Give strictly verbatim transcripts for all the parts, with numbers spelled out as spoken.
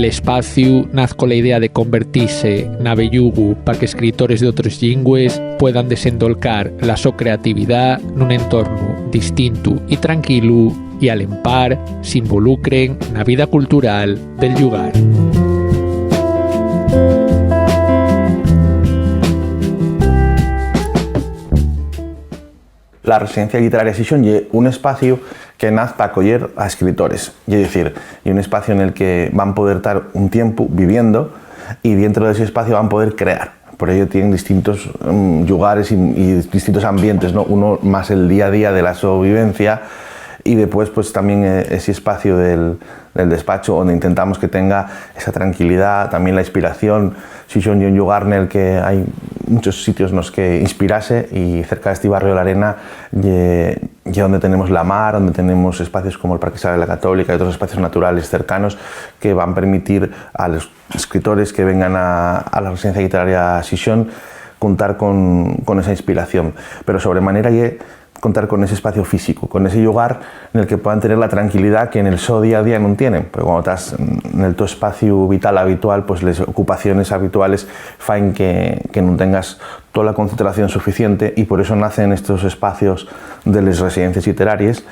Espaciu naz cola idea de convertise na veyugu pa que escritores d'otres llingües puedan desendolcar la so creatividá nun entornu distintu y tranquilu, y al empar s'involucren na vida cultural del llugar. La Residencia Lliteraria Xixón ye un espaciu que naz pa acoyer a escritores. Ye dicir, ye un espaciu nel que van poder tar un tiempu viviendo y dientro d'esi espaciu van poder crear. Por ello tienen distintos, mm, llugares y, y distintos ambientes, ¿no? Uno más el día a día de la so vivencia y depués, pues, tamién, eh, esi espaciu del, del despacho, onde intentamos que tenga esa tranquilidá, tamién la inspiración. Xixón ye un llugar nel que hai munchos sitios nos que inspirase, y cerca d'esti barrio de la Arena ye, ye onde tenemos la mar, onde tenemos espacios como el Parque Isabel la Católica y otros espacios naturales cercanos que van permitir a los escritores que vengan a, a la Residencia Literaria Xixón contar con, con esa inspiración. Pero sobremanera ye contar con ese espacio físico, con ese llugar nel que puedan tener la tranquilidá que nel so día a día nun tienen, porque cuando tas nel to espaciu vital habitual, pues les ocupaciones habituales faen que, que nun tengas tola concentración suficiente, y por eso nacen estos espacios de les residencies literaries,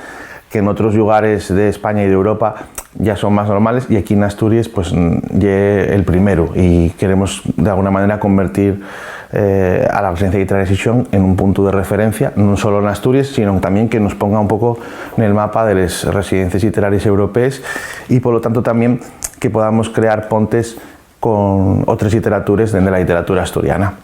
que en otros llugares de España y d'Europa ya son más normales, y aquí en Asturias, pues, mm, ye el primero, y queremos, de alguna manera, convertir, eh, a la Residencia Literaria Xixón en un punto de referencia, non solo en Asturias, sino también que nos ponga un poco nel mapa de les residencies literaries europees, y, polo tanto, también que podamos crear pontes con otres literatures dende la literatura asturiana.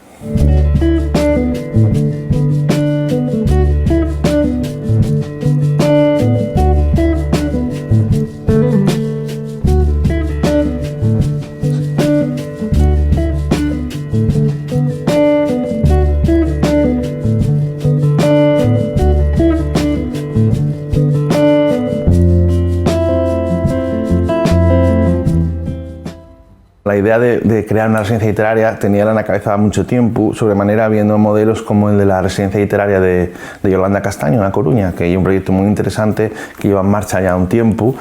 La idea de, de crear una residencia literaria teníala na cabeza muncho tiempu, sobremanera viendo modelos como el de la residencia literaria de, de Yolanda Castaño, na Coruña, que ye un proyectu mui interesante que lleva en marcha ya un tiempu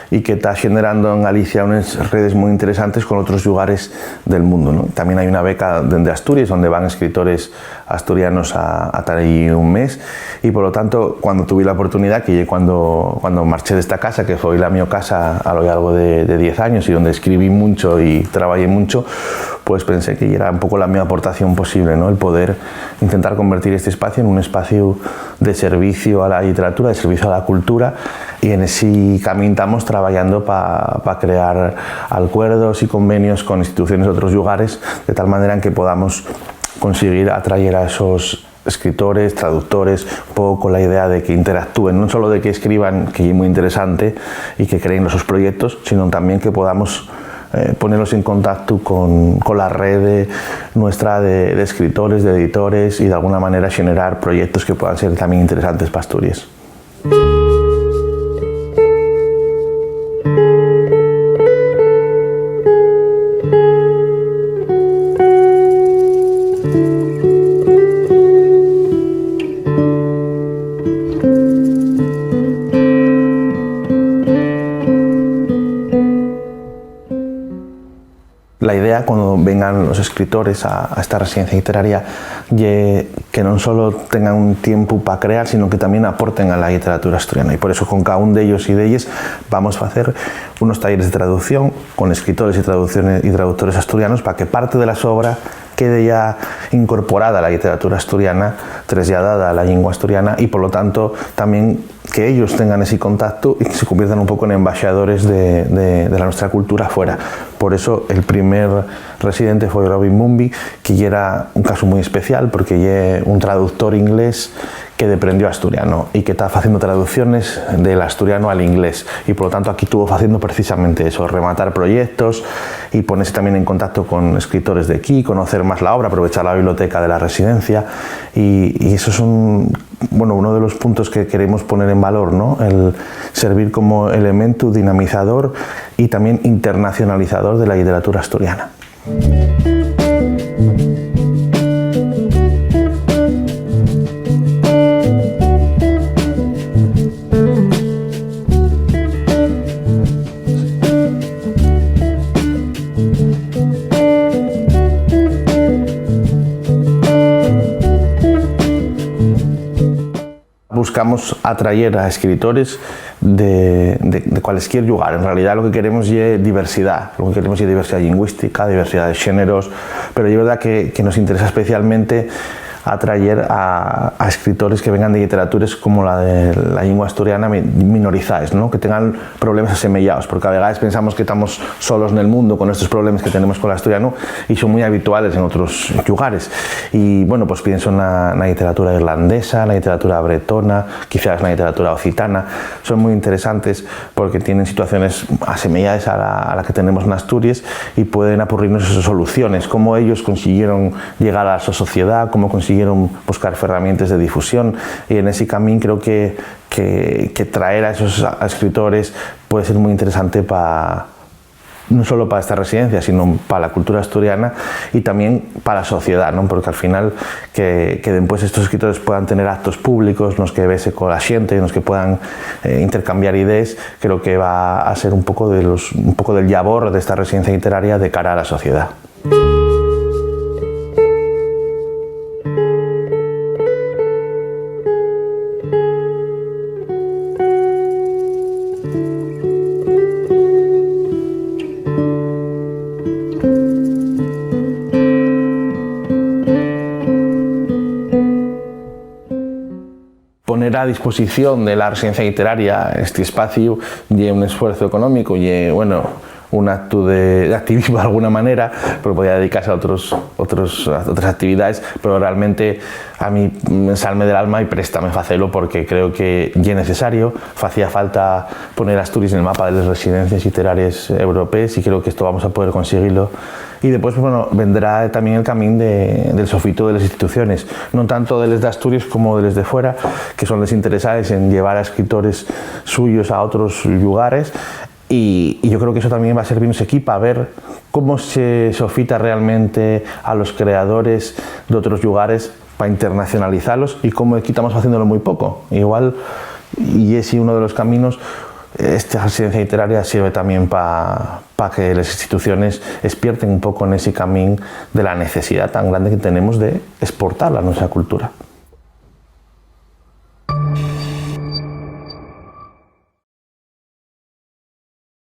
y que ta xenerando en Galicia unes redes mui interesantes con otros llugares del mundu, ¿no? Tamién hai una beca dende Asturias, onde van escritores asturianos a, a tar ahí un mes, y, polo tanto, cuando tuve la oportunidá, que ye cuando, cuando marché d'esta casa, que foi la mio casa a lo llargo de, de diez años y onde escribí muncho y trabajé muncho, pues pensé que yera un poco la mio aportación posible, ¿no? El poder intentar convertir este espacio en un espacio de servicio a la literatura, de servicio a la cultura, y en esi camín tamos trabayando pa, pa crear alcuerdos y convenios con instituciones d'otros llugares, de tal manera en que podamos consiguir atrayer a esos escritores, traductores, un poco con la idea de que interactúen, non solo de que escriban, que ye mui interesante, y que creen los sus proyectos, sino también que podamos, eh, ponerlos en contacto con, con la red nuestra de, de escritores, de editores, y de alguna manera generar proyectos que puedan ser también interesantes pa Asturias. La idea, cuando vengan los escritores a, a esta residencia literaria, ye que non solo tengan un tiempu pa crear, sino que tamién aporten a la literatura asturiana. Y por eso, con cada un d'ellos y d'elles, vamos a facer unos talleres de traducción con escritores y traducciones, y traductores asturianos, pa que parte de la so obra quede ya incorporada a la literatura asturiana, traslladada a la llingua asturiana, y, polo tanto, tamién que ellos tengan esi contactu y que se conviertan un poco en embaxadores de, de, de la nuestra cultura fuera. Por eso, el primer residente foi Robin Mumby, que yera un casu mui especial, porque ye un traductor inglés que deprendió asturiano y que ta faciendo traducciones del asturiano al inglés. Y, polo tanto, aquí tuvo faciendo precisamente eso, rematar proyectos y ponese tamién en contacto con escritores d'equí, conocer más la obra, aprovechar la biblioteca de la residencia. Y, y eso es un, bueno, uno de los puntos que queremos poner en valor, ¿no? El servir como elemento dinamizador y también internacionalizador de la literatura asturiana. Buscamos atraer a escritores de, de, de cualesquier llugar. En realidá, lo que queremos ye diversidá. Lo que queremos ye diversidá llingüística, diversidá de xéneros, pero ye verdá que, que nos interesa especialmente atraer a, a escritores que vengan de lliteratures como la de la llingua asturiana mi-, minorizaes, ¿no? Que tengan problemes asemeyaos, porque a vegaes pensamos que tamos solos nel mundu con estos problemes que tenemos col asturianu, y son mui habituales en otros llugares. Y, bueno, pues pienso na, na lliteratura irlandesa, na lliteratura bretona, quizás na lliteratura occitana. Son mui interesantes porque tienen situaciones asemeyaes a la, a la que tenemos n'Asturies y pueden apurrirnos esas soluciones, cómo ellos consiguieron llegar a la so sociedá, cómo consiguieron buscar ferramientes de difusión. Y en ese camín creo que, que, que traer a esos, a escritores puede ser mui interesante pa, non solo pa esta residencia, sino pa la cultura asturiana y tamién pa la sociedá, ¿non? Porque al final que, que dempués estos escritores puedan tener actos públicos nos que vese cola xente, nos que puedan, eh, intercambiar idees, creo que va a ser un poco de los, un poco del llabor d'esta residencia lliteraria de cara a la sociedá. Poner a disposición de la residencia lliteraria esti espaciu ye un esfuerzu económicu, ye, bueno, un actu de, de activismu d'alguna manera, porque podía dedicase a otros, otros, a otras actividades, pero realmente a mí, mm, salme del alma y préstame facelo porque creo que ye necesario. Facía falta poner Asturies nel mapa de les residencies lliteraries europees y creo que esto vamos a poder conseguilo. Y después, bueno, vendrá tamién el camín de, del sofitu de les instituciones, non tanto de les d'Asturies como de les de fuera, que son les interesaes en llevar a escritores suyos a otros llugares. Y, y yo creo que eso tamién va a servirnos equí pa ver cómo se sofita realmente a los creadores d'otros llugares pa internacionalizalos y cómo equí tamos faciéndolo mui poco. Igual, y esi uno de los caminos, esta residencia lliteraria sirve tamién pa, pa que les instituciones espierten un poco nesi camín de la necesidá tan grande que tenemos de esportar la nuestra cultura.